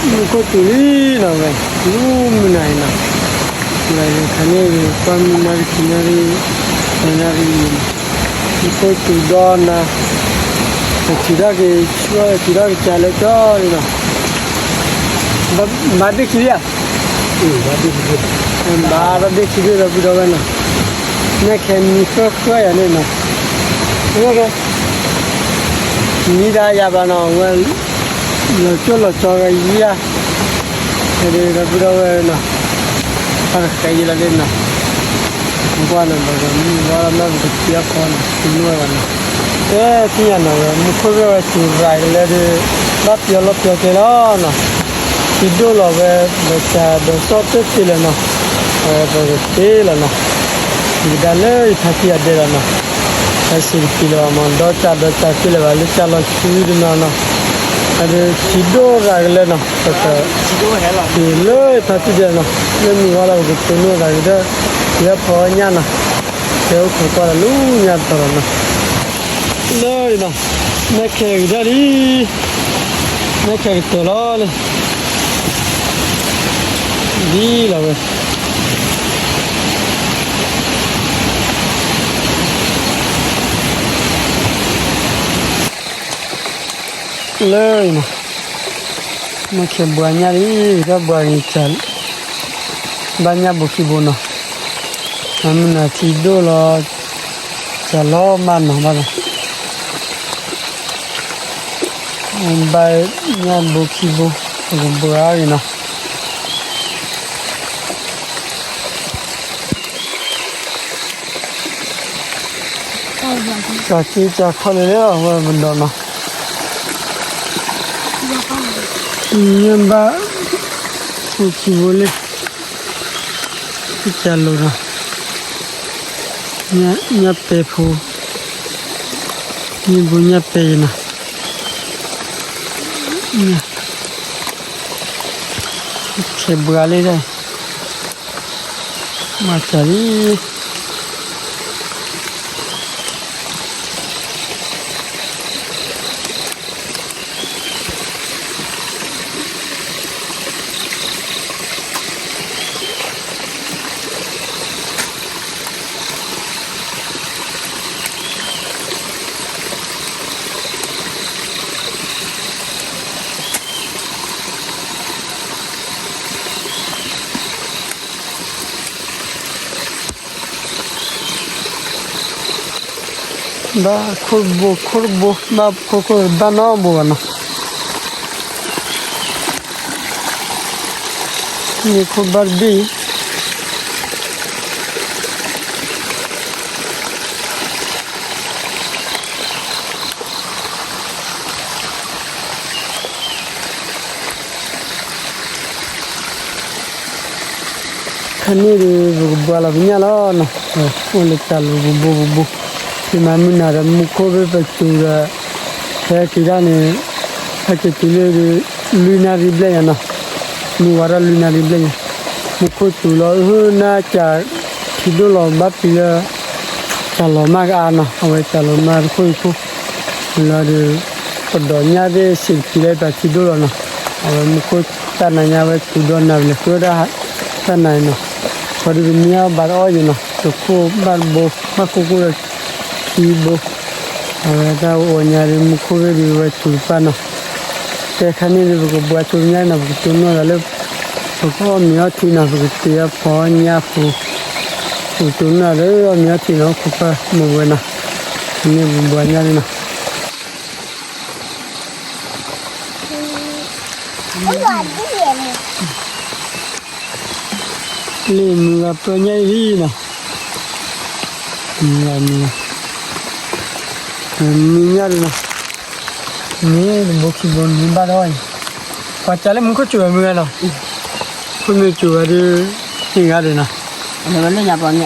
မူခိၣ်စူၤလံနီၤဝဲ, မုၢ်မုၢ်နၤအံၤနီၤ, ဝဲခါန့ၣ် ပှၤမုၢ်နၤရံၣ်ခံနၤရံၣ်, နၤရံၣ်, မူခိၣ်စူၤဒီးနၤ, ပထံၣ်ထီၣ်က့ၤဆှၢ ထံၣ်ထီၣ်က့ၤကၢ်လၢကၠီလံနီၤ, ဘၣ်ဒ့ခံဘ့ၣ်ဧါ, ဘၣ်ဒ့ခံဘ့ၣ်ဒီပုၢ်ဒီဝဲၢ်နီၤ, နဲၣ်ခဲမံၤဃၢဃၢယၤန့ၣ်နီၤ, မံၤဒၣ်ယၤဘၣ်နီၤ ဝဲ လီၤကၠိလီၤကၠီဂၤယၤ, ဖဲဒၣ်ဒီပုၢ်ဒီဝဲၢ်နီၤ, ဖးတဃဲယံၤလီၤဒ်နီၤ, ကွၢ်နီၤ ဘၣ်ဂီၤမုၢ်ဝါလီၤမၢ်ပကစံးအဖီနီၤ တနွဲၣ်ဘၣ်နီၤ, ကဲသ့ၣ်ညါနီၤ ဝဲမူခိၣ်ဂ့ၢ်ဝဲစူၤရၤကလဲၣ်ဒီး ဘၣ်ပျီလီၤပျီကဲလီၤနီၤ, ထံဒိၣ်လီၤဝဲ ဒီးစၢ်ဒီးစီၣ်တ့ၢ်တ့ၢ်လၢၤနီၤ, အဝဲပကတ့လီၤနီၤ, ယကဒါလၢယဖါတံၢ်အဒဲလီၤနီၤ, ဟဲစံးတပံၤလၢၤဘၣ်မး ဒီးစၢ်ဒီးစၢ်တ့ၢ်လၢၤဘၣ်လၢစၢ်လီၤဆူတနီၤနီၤ, အဒုးထံဒိၣ်ရၤကလဲၣ်နီၤ ပက တုၤလၢဖါတံၢ်ဒဲးနီၤ, လၢမုၢ်ဝါလီၤပကတိၤနီၣ်သးကဒီး, ယဲဖီညၣ်နီၤ, ကဲအိၣ်ခိးကွၢ်လၢလူညါတတီၤလီၤနီၤ, လၢနီၤ, နဲၣ်ခဲကတၢၢ်လံ, နဲၣ်ခဲကတၢၢ်လီၤလံ, ဒ်လီၤဝဲ လၢနီၤ, နဲၣ်ခဲဘှါညၣ်လံ, တၢ်ဘှါက့ၤစၢ်, ဘၣ်ညၣ်ဘိခံဘိနီၤ, မုၢ်နၤထံဒိၣ်လီၤ, စၢ်လီၤမၢ်နီၤဘၣ်လီၤ, ဘၣ်ညၣ်ဘိခံဘိ, ပကဘှါက့ၤနီၤ စၢ်က့စၢ်ခီလၢလၢအဝဲပဒီးနီၤ, ညၣ်ဘၣ်, ဖိခံဘိလံ, စၢ်လိၤနီၤ, ညၣ်ပဲာ်ဖိ, ညၣ်ဘိညၣ်ပဲာ်ယနီၤ, ခဲဘှါလံဒၣ် မၤစၢ်လံ ဘၣ်ခိၣ်တဘိ ခိၣ်တဘိ ဘၣ်ခိၣ်ခိၣ်ဘၣ်နီတဘိဘၣ်နီၤ, မ့ၢ်ခိၣ်ဘၣ်တဘ့ၣ် ခါန့ၣ်ဒီး ပကဘှါလီၤပညၣ်လီၤနီၤ, အိၣ်လၢတၢ်လိၤပူၤဘိပူၤဘိ, ဖဲမၤမုၢ်နၤဒီးမူခိၣ်ဖဲပစူၤဒီး ဟဲက့ၤဒၣ်န့ၣ်, ဟဲက့ၤတုၤလၢ လွံၢ်နၣ်ရံၣ်ဘျဲၣ်ညါနီၤ, မုၢ်ဝါထီၣ်လွံၢ်နၣ်ရံၣ်ဘျဲၣ်ညါ, မူခိၣ်စူၤလီၤ ဟၢနၢ်ကၢ် ထံဒိၣ်လီၤဘၣ်ပျံၤလၢ စၢ်လီၤမၢ်ကအါနီၤ, အဝဲစၢ်လီၤမၢ်တခိၣ်အံၤခိၣ်, လၢဒီး ပဒိးညၣ်သ့ၣ်စံးတပံၤလၢပှၤထံဒိၣ်လီၤနီၤ, အဝဲမူခိၣ်တၢ်နါညါဝဲစူၤဒီးနၤဝဲလဲၤဃုဝဲဒၣ်တၢ်နါအံၤနီၤ, ခီဒုးပမ့ၢ်အီၣ်ဘၣ်တအီၣ်ယံၤနီၤ, တခိၣ်ဘၣ်တဘိ ဘၣ်ခိၣ်ခိၣ်ဒီးခံဘိ, အဝဲတၢ်အိၣ်ညါဒီးမူခိၣ်ဂ့ၢ်ဒုးဝဲစူၤတပၢ်နီၤ, တဲခါန့ၣ်ဒီး ပကဘှါစူၤညါနီၤ, ပကတိၤနီၣ်သးလၢ ပကအီၣ်မ့ၤအီထံနီၤ, ပကတ့အဖီညၣ်ဖိ, ပကတိၤနီၣ်သးလၢအီၣ်မ့ၤအီထံနီၤ, အိၣ်ခိးကွၢ်မ့ၢ်ဝဲနီၤ, န့ၣ်ပဘှါညါလံနီၤ လၢမုၢ်ဂၤပၢညါအံၤလံနီၤ, မုၢ်ဂၤမုၢ်ဂၤ, မုၢ်ညါလံနီၤ, မ့ၢ်တဘိခံဘိန့ၣ်ဘၣ်ဒီးအီၣ်အံၤ, ပှၤကးလၢမူခိၣ်စူၤဝဲမုၢ်ဂၤနီၤ, ခိၣ်မ့ၢ်စူၤဝဲဒီး ဟ့ၣ်ဂၤဒံးနီၤ, မုၢ်ဂၤဝဲကဖီထံအီၣ်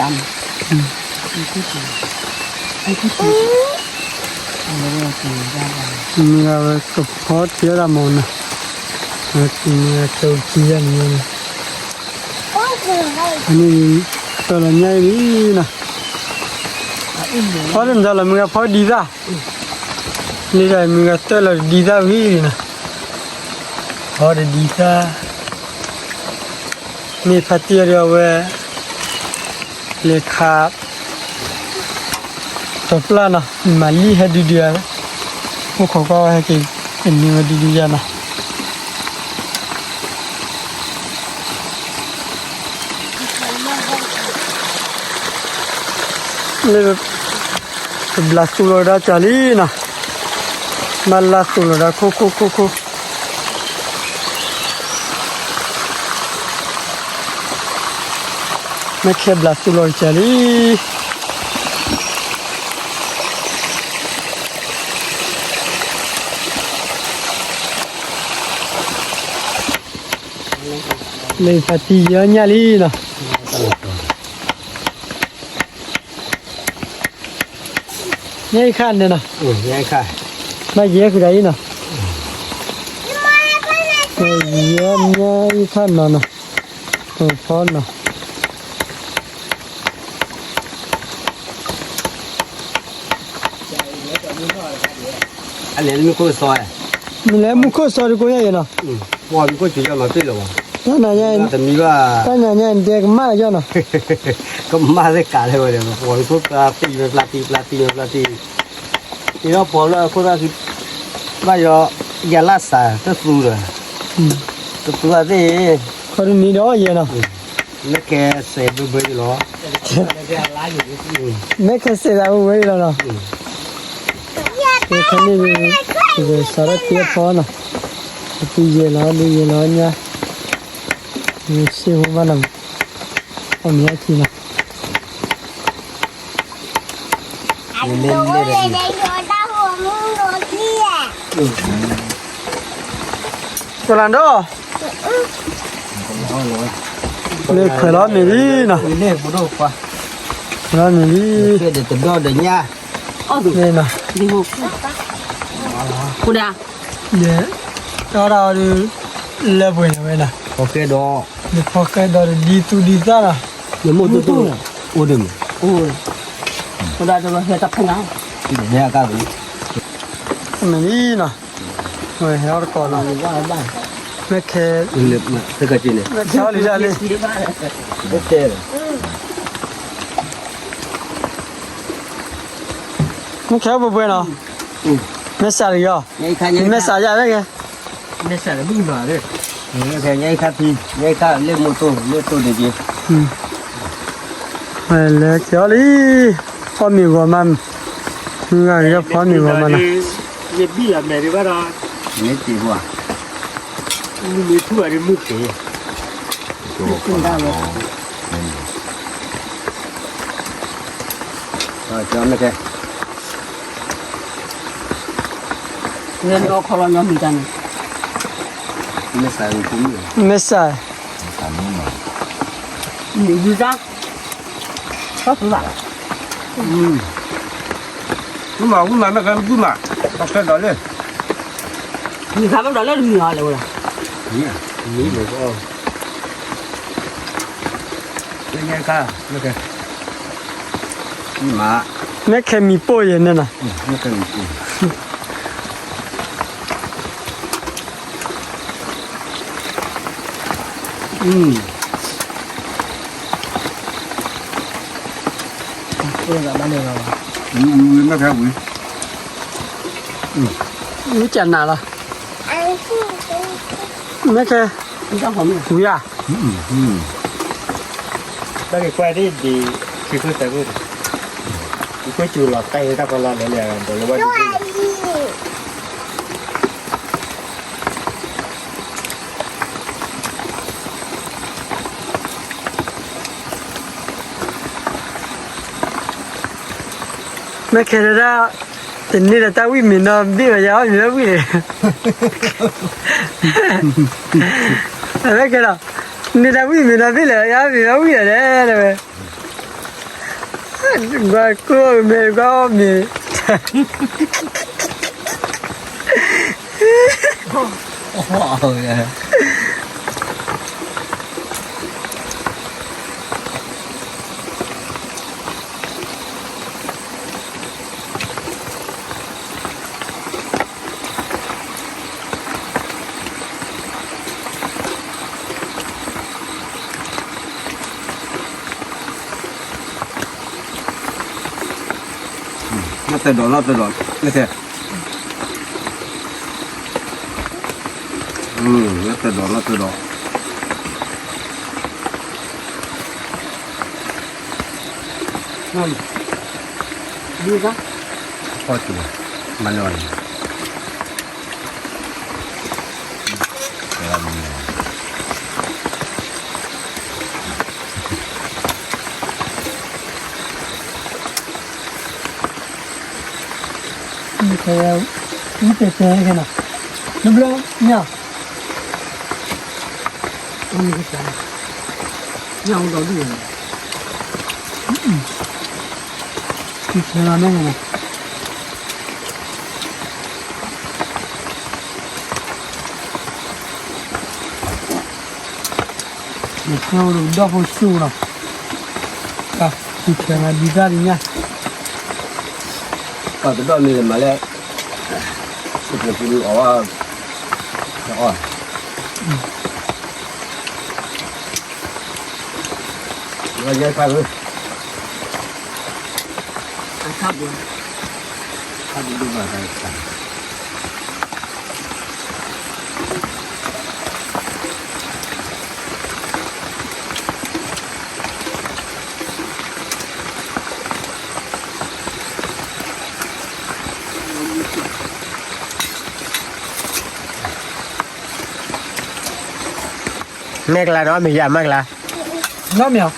တၢ်မၤနီၤ, မုၢ်ဂၤကအိၣ်ခံယၤန့ၣ်, အန့ၣ် တၢ်လီၤညါအံၤလံနီၤ, ဖီလၢမတၤလီၤ မုၢ်ဂၤဖီဒံသၣ်, လံတၢ်မုၢ်ဂၤတၢ်လီၤဒံသၣ်ဝံၤလံနီၤ အီၤတဒံသၣ်, မ့ၢ်ဖါတံၢ်အီၤဒီးအဝဲ လဲၤခး တီၤပျၢ်နီၤ, မၤလံၣ်ဟဲဒုဒုဧါ, အိၣ်ခိးကွၢ်ဝဲဟဲက့ၤ ကန့ၢ်ဝဲဒုဒုယါနီၤ. လၢ ပဘျးသူလီၤဒၣ်ကၢ်လံနီၤ, ဘၣ်လၢသူလီၤဒၣ်ခိၣ်ခိၣ်ခိၣ်ခိၣ်, မ့ၢ်ခဲဘျးသူလီၤကၢ်လံ. လၢဖါတံၢ်ယဲၢ်ညၣ်လံနီၤ, ညၣ်အံၤခါန့ၣ်နီၤ, ဘၣ်ယဲၢ်ဃုာ်ဒၣ်အံၤနီၤ, ယဲၢ်ညၣ်အံၤခါနီၤနီၤ, ဖီနီၤ. အလဲၤလၢမူခိၣ်စီ, မ့ၢ်လဲၤမူခိၣ်စီတကိးညါအံၤနီၤ, ပှၤမူခိၣ်စူၤယီၤမၤပ့ၢ်လၢၤဘၣ်, တၢ်နၤညါအံၤ, တမံၤဘၣ်, တၢ်နၤညါအံၤဒဲကမၣ်လၢၤယီၤနီၤ, ကမၣ်သ့ၣ်ကးလၢဝဲဒီး ပှၤမူခိၣ်ပျၢ်သံဝဲပျၢ်သံပျၢ်သံဝဲပျၢ်သံ, အံၤဒီးပှၤလၢအခိၣ်သၣ်ခံ, ဘၣ်ယီၤ, ယၤလၢစးတသူဒီး, တသူအသ့ၣ်, ခီဒုနံၤဒီးယဲၢ်နီၤ, မ့ၢ်ခဲစဲးဘၢဘၢအံၤလီၤ, မ့ၢ်ခဲစဲးသးဘၢဘၢအံၤလီၤနီၤ, ခဲန့ၣ်, စးထီၣ်တ့အဖီနီၤ, တယဲၢ်လီၤဒုယဲၢ်လီၤညါ, စ့ဖိဘၣ်နီၤ, အီၣ်မ့ၤအါထံနီၤ. တလၢ်ဒိၣ်, လၢခွဲးလီၤမ့ၤလံနီၤ, ခွဲးလီၤမ့ၤလံ, လီၤ, ဒီး, တၢ်ဒၣ်အီၤဒုး, လၢပှဲၤန့ၣ်ဝဲနီၤ, ယဖီဃဲဒီးတဒ်သူၣ်ဒ်သၣ်နီၤ, ယမိၢ်တူၢ်တူၢ်, အိၣ်ဒၣ်မး, အိၣ်, တၢ်ဒၣ်တဘျီဟဲတၢ်ဖဲနၤ, ဟဲအကါပူၤ, မ့ၤလံနီၤ, ဝဲဟဲအီၣ်တကိးနီၤ, မ့ၢ်ခဲ, မ့ၢ်ခဲအီၣ်လံဒၣ်လံ, မ့ၢ်ခဲအီၣ်ပှဲၤပှဲၤနီၤ, မ့ၢ်စးတဂ့ၤအီၤ, မ့ၢ်စးယါဝဲကဲ, မ့ၢ်စးတဘုၣ်နီၤ, ညါခါဖံ, ညါခါလၢမိၢ်တိၢ်, လၢတိၢ်တက့ၢ်, လဲၤခဲအီၣ်လံ, ဖီမ့ၤဂီၤမး, မုၢ်ဂၤကဖီမ့ၤဂီၤမးနီၤ, ယဘံၣ်လီၤမဲာ်ဒံးဘၣ်ဒီး, မ့ၢ်တ့ၢ်ဘၣ်, မ့ၢ်ထူၣ်အဒံးမုၢ်က့ၤ, ကၠီမ့ၢ်ကဲ, မ့ၢ်ခီလီၤညီမံၤတၢ်န့ၣ်, မ့ၢ်စး, မ့ၢ်ဝံၤတၢ်, တၢ်ဖုဘၣ်, မ့ၢ်မၤဝံၤမး မ့ၢ်ကဲဝံၤမး, တၢ်ဖဲဒီးလၢ, မံၤခါဘၣ်ဒီးလၢတမံၤအီၤလဲၤဝဲလီၤ, မံၤလဲၤ, မ့ၢ်ခဲမံၤပိၢ်ယဲၢ်န့ၣ်နီၤ, မ့ၢ်ကနၣ်လီၤ, မ့ၢ်ခဲ, ဝံၤဧါ, တၢ်ကကွၢ်ဒ်ဒ်, ဆံခိၣ်သၢခိၣ်, ယကွၢ်စူၤလီၤတၢ်အံၤတၢ်ဖီလီၤလဲၤလဲၤဒီးလၢဝဲဒၣ် မ့ၢ်ခဲဒၣ်, တန့ၢ်ဒီးတၢ်ဝံၣ်မ့ၤနီၤဘ့ၣ်ဘၣ် ယအီၣ်မ့ၤလၢဝံၣ်န့ၣ်, မ့ၢ်ခဲဒီး, န့ၢ်တၢ်ဝံၣ်မ့ၤနီၤဘ့ၣ်လဲၣ် ယအီၣ်မ့ၤလၢဝံၣ်လဲၣ်လဲၣ်ဝဲ, ကွၢ်ကိၢ်မ့ၤကွၢ်အီၣ်မ့ၤ တဒီးနီတဒီး, လၢတဲ, လၢတဒီးနီတဒီး, ဖီၣ်က့ၤ, မၤလၢအီၤန့ၣ် တဲတဲခဲနီၤ, နဘျီညါ, ညါအူဒီဒူၣ်, တဲတဲလီၤန့ၣ်, နကၠိဒီးဒီဖိဆူၣ်လီၤ, ကၠီခဲမၤဒံးတၢ်ဒံးညါ, ပှၤကဒီးမ့ၢ်လၢမၤလဲၣ်, ပကပူၤအီၣ်, အီၣ်, လၢယဲခါလၢ အခါဘိ, အခါဘိဒိၣ်မးတၢ်, မ့ၢ်ကလါနီၤ မ့ၢ်ယၤမ့ၢ်ကလါ, နီၢ်မ့ၢ်,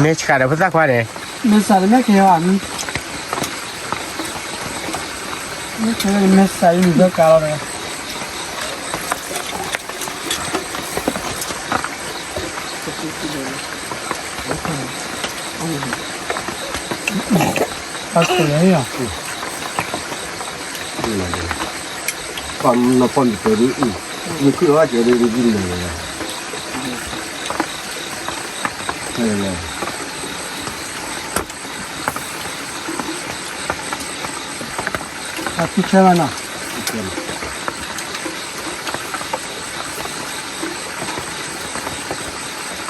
မ့ၢ်ဆှးဒီးဖိသၣ်ခွါန့ၣ်, မ့ၢ်ဆှးဒီးမ့ၢ်က့ၤအီၤ, မ့ၢ်ဆှးအံၤမ့ၢ်ကါလီၤဒီး ပှၤနီၢ်ဖီၣ်န့ၣ်တဲဒ်အံၤ, ယခုၣ်အီၣ်ကဲဒ်ဒ်န့ၣ်, အဖုဆဲမးနီၤ,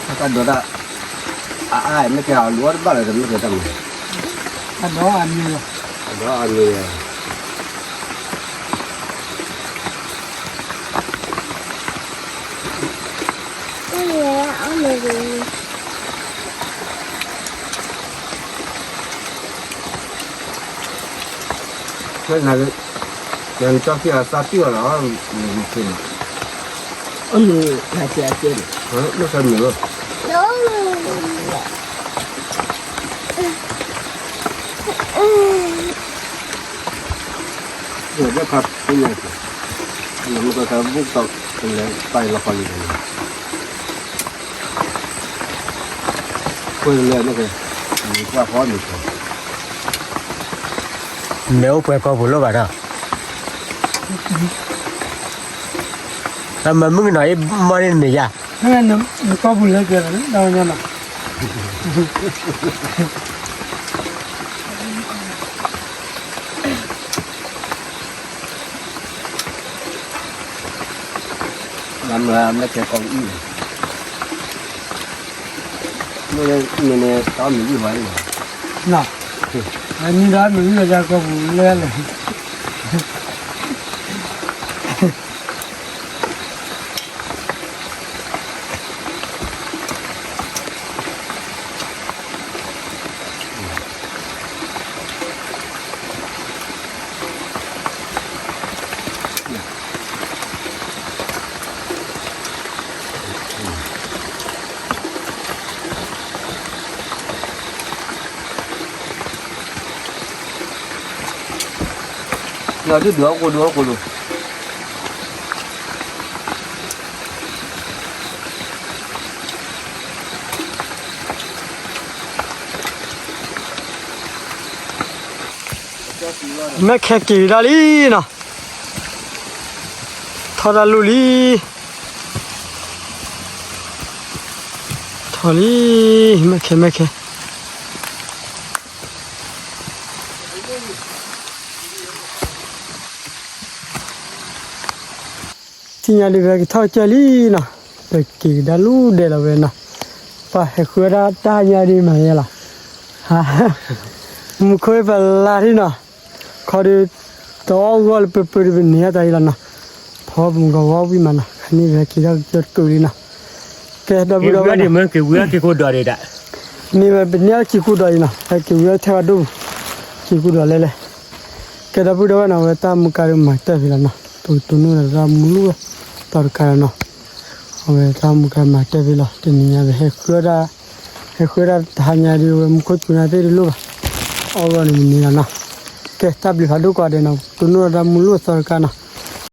အကဒီးဒၣ်, အအါမ့ၢ်ကဲအီၤ လူၤအီၣ်တဘၣ်လၢၤ တမ့ၢ်ကဲတၢ်မၤ, အဒီအမံၤလီၤ, အဒီအမံၤလီၤ. နကၠီဖံအသးတံၢ်အီၤလီၤ, နကၠီန့ၣ်, အမ့ၢ်နကၠီမ့ၢ်လီၤ, လၢခါဖဲညါ, နမ့ၢ်ကၢ်ခါဘူၣ်ကတီၢ်, ကလဲၤပာ်လီၤခီလံန့ၣ် ကွၢ်လၢမ့ၢ်ကဲ, ကွၢ်ဃီမ့ၢ်ကဲ, မ့ၢ်အိၣ်ပှဲၤကီၢ်ပူၤလိၣ်ဘၣ်နီၤ, မ့ၢ်မုၣ်ကနီၤအံၤ မီၢ်န့ၣ်မ့ၢ်ယၤ, နကီၢ်ပူၤလၢကဲလီၤ, မ့ၢ်ကဲကီၢ်ပူၤအံၤ, မ့ၢ်န့ၣ်တၢ်မ့ၢ်ဂံၢ်ဝဲအံၤ, နံၤဒီးမ့ၢ်ဂံၢ်ဝဲယၤကီၢ်ပူၤလဲၣ်လဲၣ်. ဒုးဒုးအီၣ်ကိၣ်ဒုးအီၣ်ကိၣ်ဒုး မဲၣ်ခဲက့ၤဒၣ်လံနီၤ, ထီၣ်တၢ်လူၢ်လံ, ထီၣ်လံ, မဲၣ်ခဲ မဲၣ်ခဲ ထံၣ်ညါဒ်ဝဲကထီၣ်ကၢၢ်လံနီၤ, ပက့ၤကဒါလူၢ်ဒဲးလီၤဝဲနီၤ, ပှၤဟဲဃုအီၣ်တၢ်တၢ်ညါဒ်မၤယဲလီၤ, ဟါ, မူခိၣ်ပလါထံနီၤ, ခီဒီး တအီၣ်ဂီၢ်လၢပပၢၢ်ဒီးပန့ၢ်အတၢ်အံၤလီၤနီၤ, ဖီပမုၢ်ကဝီၤဝံၣ်မးနီၤ, ခါန့ၣ်ဝဲက့ၤထီၣ်ကစၢၢ်တကုာ်လံနီၤ, ကဲဒီပုၢ်ဒီဝဲၢ်နီၤ, မ့ၢ်ဝံၤအီၣ်က့ၤခိၣ်ဒီးဒၣ်, မ့ၢ်ဝဲပန့ၢ်အီၣ်က့ၤခိၣ်ဒီးအံၤနီၤ, ဟဲက့ၤဝံၤအီၣ်ထဲဝဲဒိၣ်, က့ၤခိၣ်ဒီးလဲၤလဲၤ, ကဲဒီပုၢ်ဒီဝဲၢ်နီၤ, အဝဲတၢ်မူကါဒီးမၤတၢ်ဖဲလီၤနီၤ, ပကတိၢ်နီၣ်ဒီးတၢ်မူလိၣ်သီတကါလီၤနီၤ, အဝဲတၢ်မူကါမၤတၢ်ဖဲလီၤ, တနံၤညါဒီး ဟဲဃုအီၣ်တၢ် ဟဲဃုအီၣ်တၢ်တဟါညါဒီးဝဲမူခိၣ်စူၤနၤသ့ၣ်တလိၣ်ဘၣ်, အီၣ်ဂီၢ်န့ၣ်မနုၤလီၤနီၤ, ကဲတၢ်ဘျုးဖးဒိၣ်ကိးဂၤဒဲးနီၤ, တိၢ်နီၣ်ဒီးတၢ်မူလိၣ်သီတကါနီၤ,